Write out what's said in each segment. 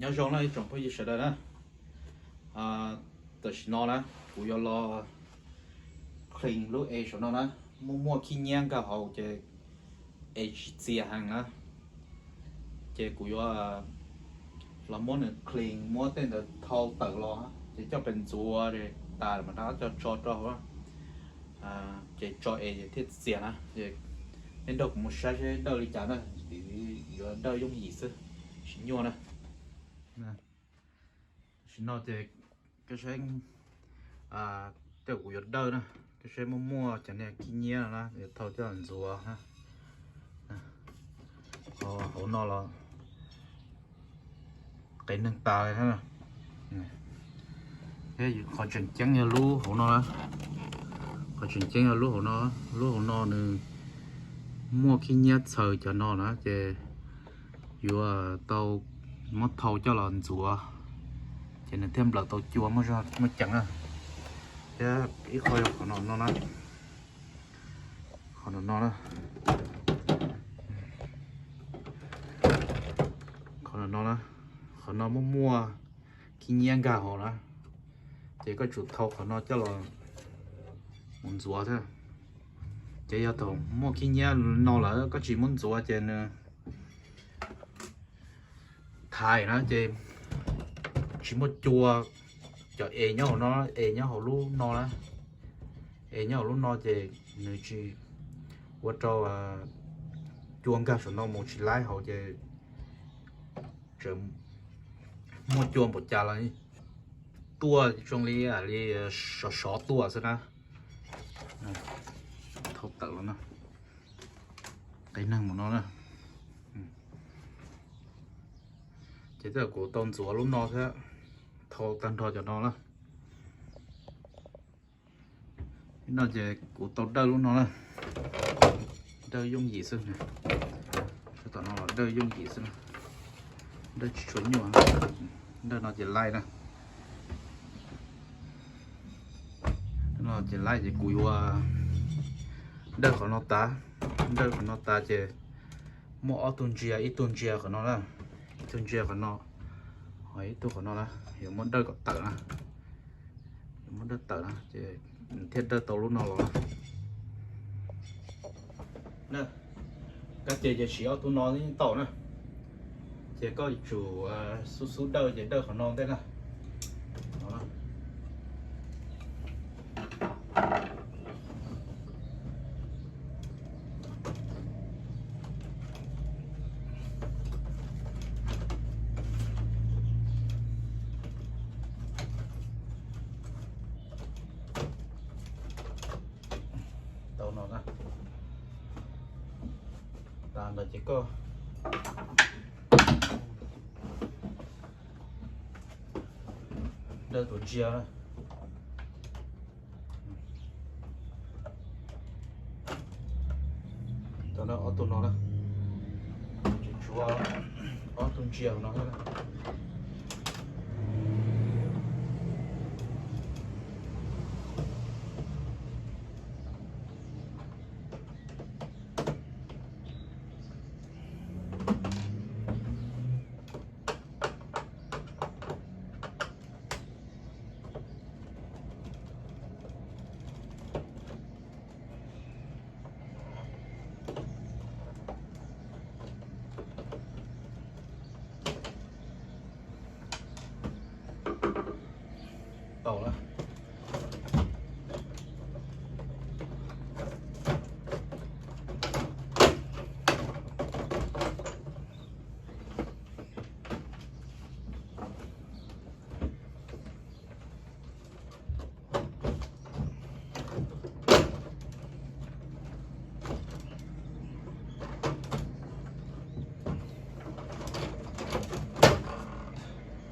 Nyob zoo na ib tsoom phooj ywg sawv daws na. Tam sim no na, kuv yuav los clean lub es saum no na, muaj muaj khib nyiab nkag hauv ces es tsis txias heev na. Ces kuv yuav los muab nws clean, muab tej ntawd thau tawm los, ces coj pes ntxuav tas mas rov qab coj tso rau hauv, ces tso es thiaj txias na. Neb nrog kuv mus saib seb dawj li cas na, yuav dawj yooj yim xwb, tsis nyuaj na. Tam sim no ces koj saib, tej kuv yuav dawj na, koj saib muaj muaj cov niag khib nyiab no na, yuav thau coj los ntxuav na. Hauv no los qev neeg tas li na. Qhov tseem ceeb yog lub hauv no na, qhov tseem ceeb yog lub hauv no, lub hauv no nws muaj khib nyiab txhaws cov no na ces yuav tau muab thau coj los ntxuav, ces nws thiaj nplawm tau cua muaj ceem na. Thiab ib qho yog qhov no no na, qhov no no na, qhov no no na, qhov no muaj muaj khib nyiab nkag hauv na, ces koj tsum thau qhov no coj los mus ntxuav thiab. Ces yog thaum muaj khib nyiab no lawm koj tsis muab ntxuav ces nws thaiv na ces tsis muaj cua. Cov es nyob hauv no, es nyob hauv lub no na, es nyob hauv lub no ces nws tsis ua rau cua nkag saum no mus tsis laib hauv ces tseem muaj cua npaum cas los tuaj zoo li li sov sov tuaj xwb na. Thau tawm los na, qev neeg mus no na. Ces twb kuv tau ntxuav lub no thiab, thau tag nrho cov no na. No ces kuv tau dawj lub no na, dawj yooj yim xwb. Tom no los dawj yooj yim xwb na, dawj tsis tshua nyuaj. Dawj no ces laij na, no ces laij ces kuv yuav dawj qhov no tas, dawj qhov no tas ces muaj ob tug ntsia, ib tug ntsia qhov no na, ib tug ntsia qhov no, ho ib tug qhov no na, yuav muab dawj kom tawm na, yuav muab dawj tawm na ces thiaj dawj tau lub no los. Kab ces ces siv ob tug no yeej tau na, ces koj tsum xub xub dawj ces dawj qhov no ntej na. Tau no na, tas ntawd ces koj dawj tus ntsia na. Tau ob tug no na, tsuas ob tug ntsia no. Tau na.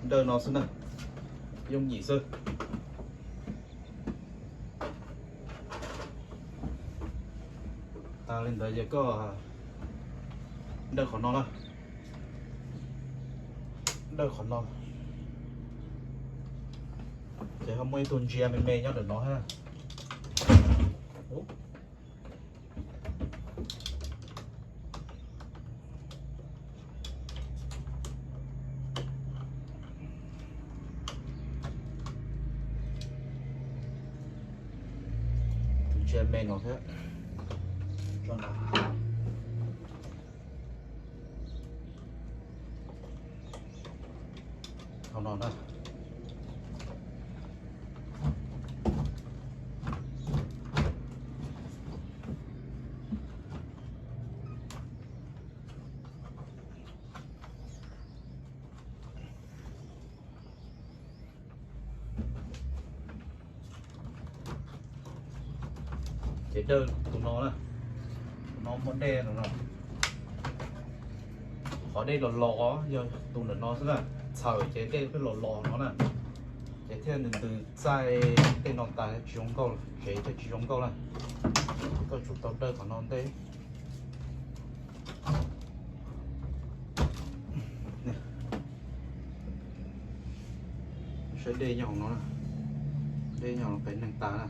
Dawj no xwb na, yooj yim xwb. Tas li ntawd ces koj dawj qhov no na, dawj qhov no, ces ho muaj ib tug ntsia me me nyob ntawm no thiab. Ntsia me no thiab. Tso no. Hauv no na. Ces dawj tus no na, tus no muaj dej no. Qhov dej los los yog tus ntawm no xwb na, txhaws ces dej pheej los los no na. Ces thiaj ntws ntws txaij tej no tas tsis zoo nkauj, tsev thiaj tsis zoo nkauj na. Koj tsum tau dawj qhov no ntej. Saib dej nyob hauv no, dej nyob hauv qias neeg tas na.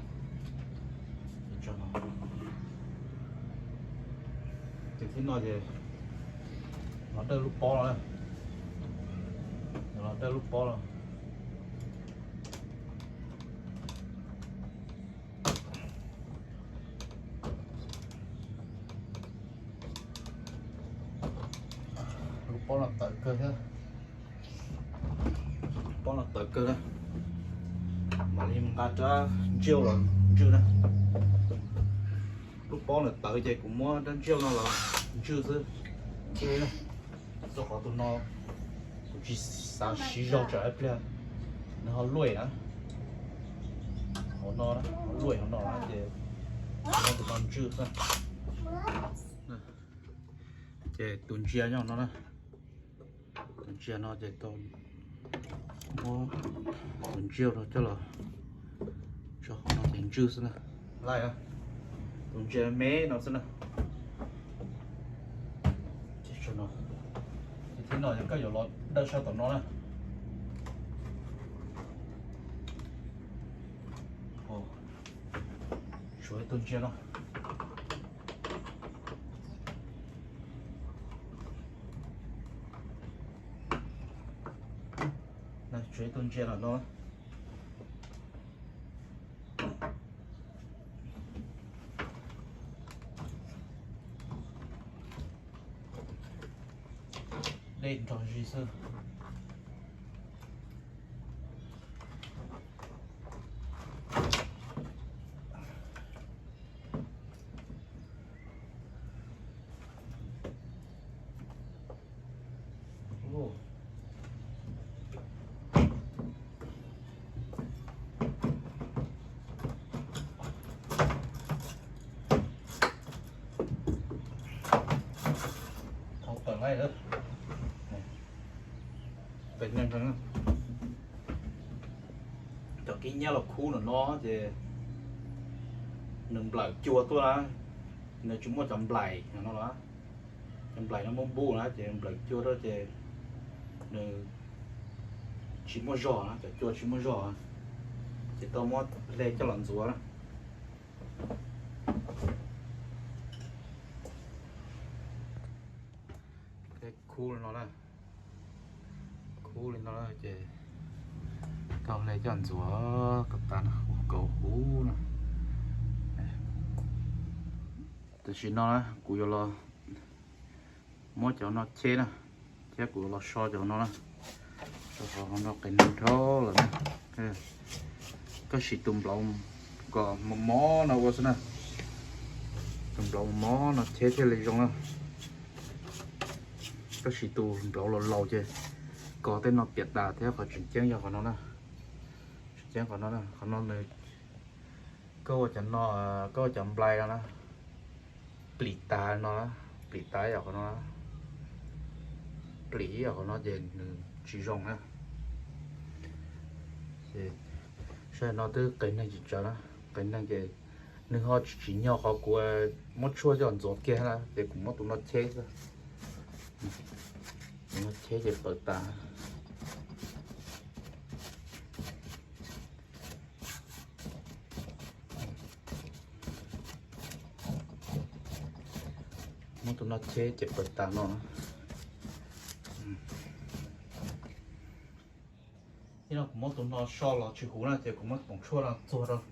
Ces thib no ces los dawj lub pob no, los dawj lub pob no. Lub pob no tawv kawg thiab. Pob no tawv kawg na. Mam li nqa rab ntsiauj los ntswj na. Lub pob no tawv ces kuv muab rab ntsiauj no los ntswj xwb. Ntswj na. Rau qhov tus no kuv tsis xav siv zog tsam ib pliag nws ho luaj na. Hauv no, luaj hauv no ces muab tus no ntswj xwb. Ces tus ntsia nyob no na. Tus ntsia no ces tau muab tus ntsiauj rau coj los tso hauv no ces ntswj xwb na. Laij na, tus ntsia me no xwb na. Ces thib no ces koj yuav los dawj sab tom no na. Tshuav ib tug ntsia no. Tshuav ib tug ntsia no no. Dej nrog zis xwb. Thaum tawm laij lawm. Qias neeg, cov kib nyab los khub no no ces nws nplawm cuag tuaj na, nws tsis muaj cov nplais no los, cov nplais no muaj npuj na ces nplawm cuag tuaj ces nws tsis muaj zog na, cov cua tsis muaj zog, ces tau muab hle coj los ntxuav na. Khub li no na, khub li no ces tau hle coj ntxuav kom tas na, ua kauv huv no. Tam sim no na kuv yuav los muab cov no cheb na, thiab kuv los so cov no na. So qhov no qias neeg dhau lawm na. Koj siv tus nplauv kom mos mos no ua xwb na. Tus nplauv mos mos no cheb thiaj li zoo na. Koj siv tus nplauv laus laus ces kos tej no piam tas thiab, qhov tseem ceeb yog qhov no na. Tseem ceeb qhov no, qhov no nws, koj ua cov no, koj ua cov nplai no na, plim tas no, plim tas yog qhov no, plim yog qhov no ces nws tsis zoo na. Ces saib no twb qias neeg tsis tsawg na, qias neeg ces nws ho tsis tsim nyog qhov kuv muab tshuaj coj ntxuav kiag na, ces kuv muab tus no cheb xwb. Tus no cheb ces pawv tas. Muab tus no cheb ces pawv tas no. Ib no kuv muab tus no so los tsis huv na ces kuv muab poom tshuaj no txuag rau,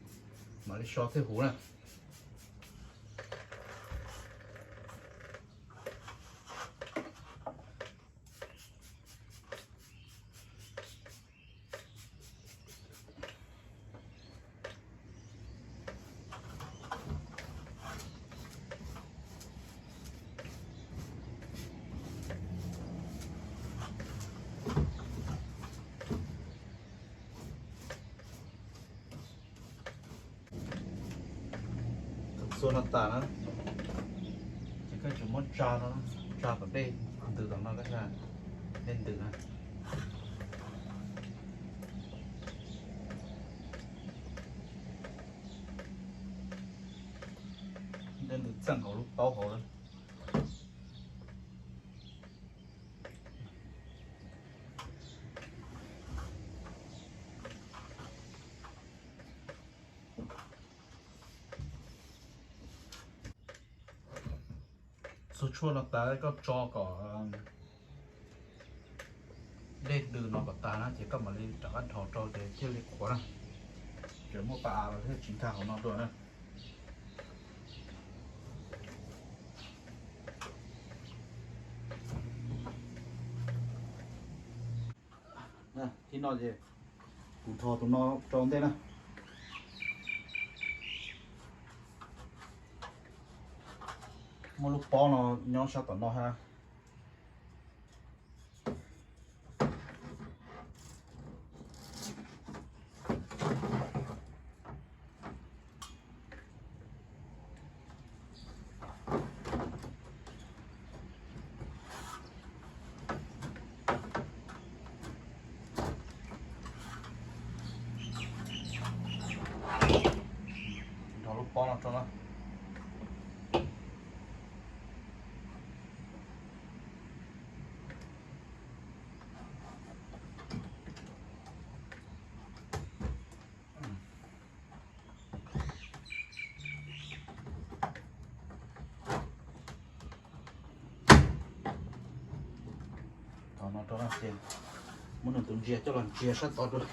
mam li so thiaj huv na. Tua no tas na, ces koj tsuas muab tsa no, tsa tom dej ntws tom no, koj tsa dej ntws na. Dej ntws txeej hauv lub paub hauv na. Txug tshuaj no tas koj tso kom dej ntws no kom tas na, ces koj mam li rov qab dhos rau ces thiaj li qhuav na. Tseem muaj pas av los thiaj tsis nkag hauv no dua na. Thib no ces kuv dhos tus no rau ntej na. Muaj lub pob no nyob sab tom no ha. Dhos lub pob no rau na. Thov no rau na ces muab nws tus ntsia coj los ntsia sab tod rau.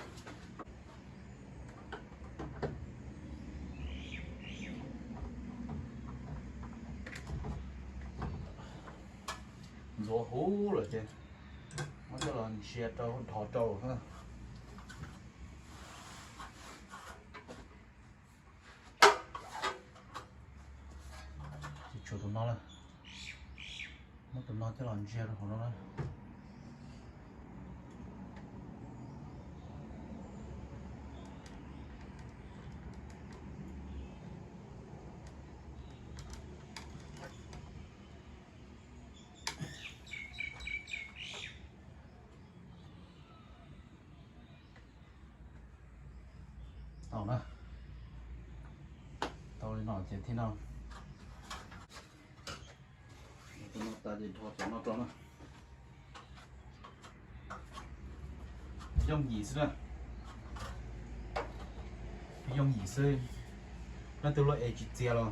Ntxuav huv lawm ces muab coj los ntsia rau dhos rau na. Ces tshuav tus no lawm, muab tus no coj los ntsia rau hauv no na. Tau na. Tau li no ces thib no, tus no tas ces dhos cov no rau na. Yooj yim xwb na. Yooj yim xwb. Leej twg luaj es tsis txias los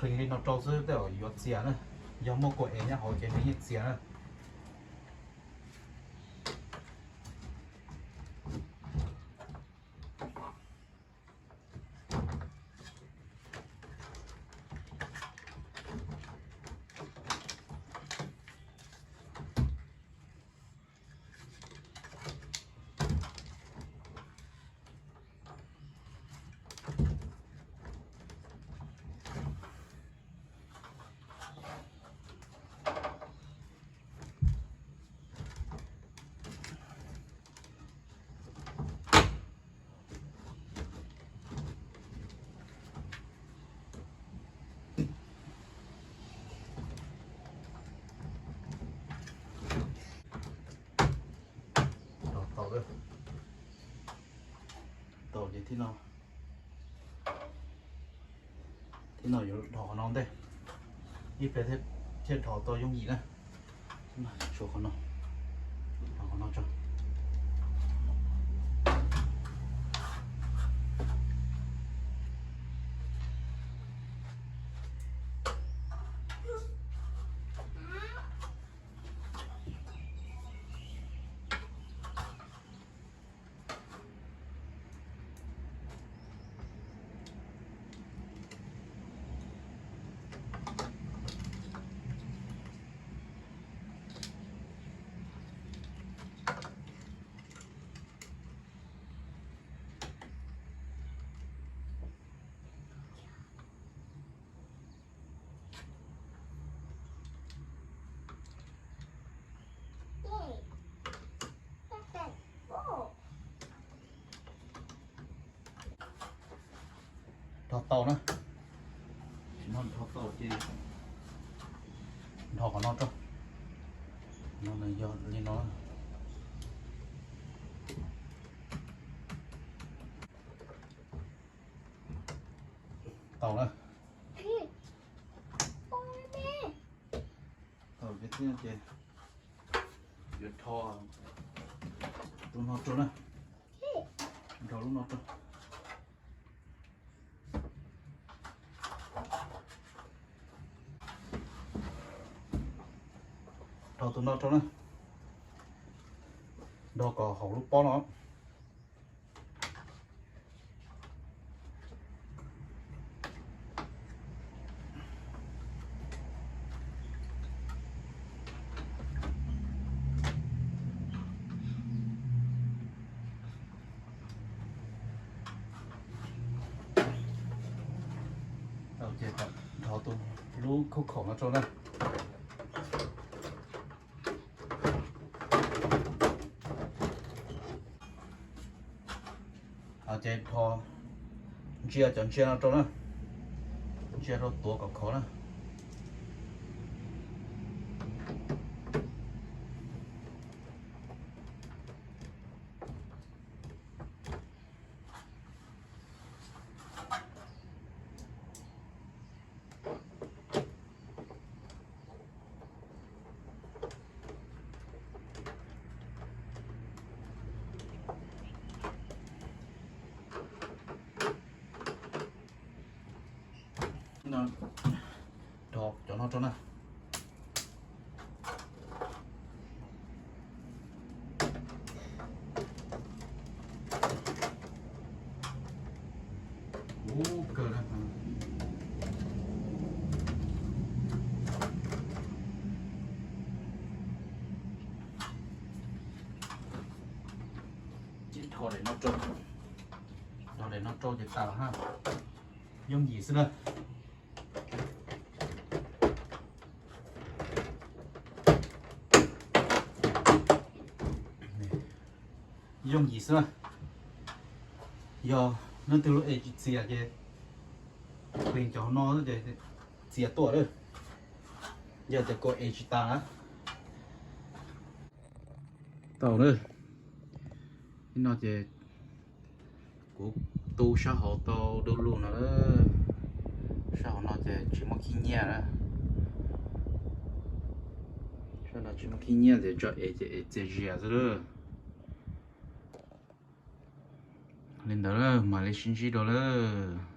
clean li no rau xwb tej zaum yuav txias na. Yog muaj kua es nyob hauv ces nws yeej txias na. Tau ces thib no, thib no yuav dhos qhov no ntej, ib pliag thiaj dhos tau yooj yim na. Tshuav qhov no, dhos qhov no tso. Dhos tau na. Nrho tau ces nrho qhov no rau. No nws yog li no. Tau na. Tau ces, ces yuav rho tus no rau na. Rho lub no rau. Rho tus no rau na. Rho kom haum lub pob no. Tau ces rho tus lub khaub khaum no rau na. Ces rho ntsia cov ntsia no rau na. Ntsia rau tuav kom khov na. Rho cov no rau na. Ub kawg na. Ces rho daim no rau, rho daim no rau ces tas lawm na. Yooj yim xwb na. Yooj yim xwb na. Yog leej twg lub es tsis txias ces qhia cov no ces txias tuaj lawm. Yog tias koj es tsis tas na. Tau lawm. Ib no ces kuv tu sab hauv tau du lug no lawm. Sab hauv no ces tsis muaj khib nyiaj na. Sab no tsis muaj khib nyiaj ces tso es ces es txias zias xwb lawm. Li ntawd mam li sib ntsib dua lawm.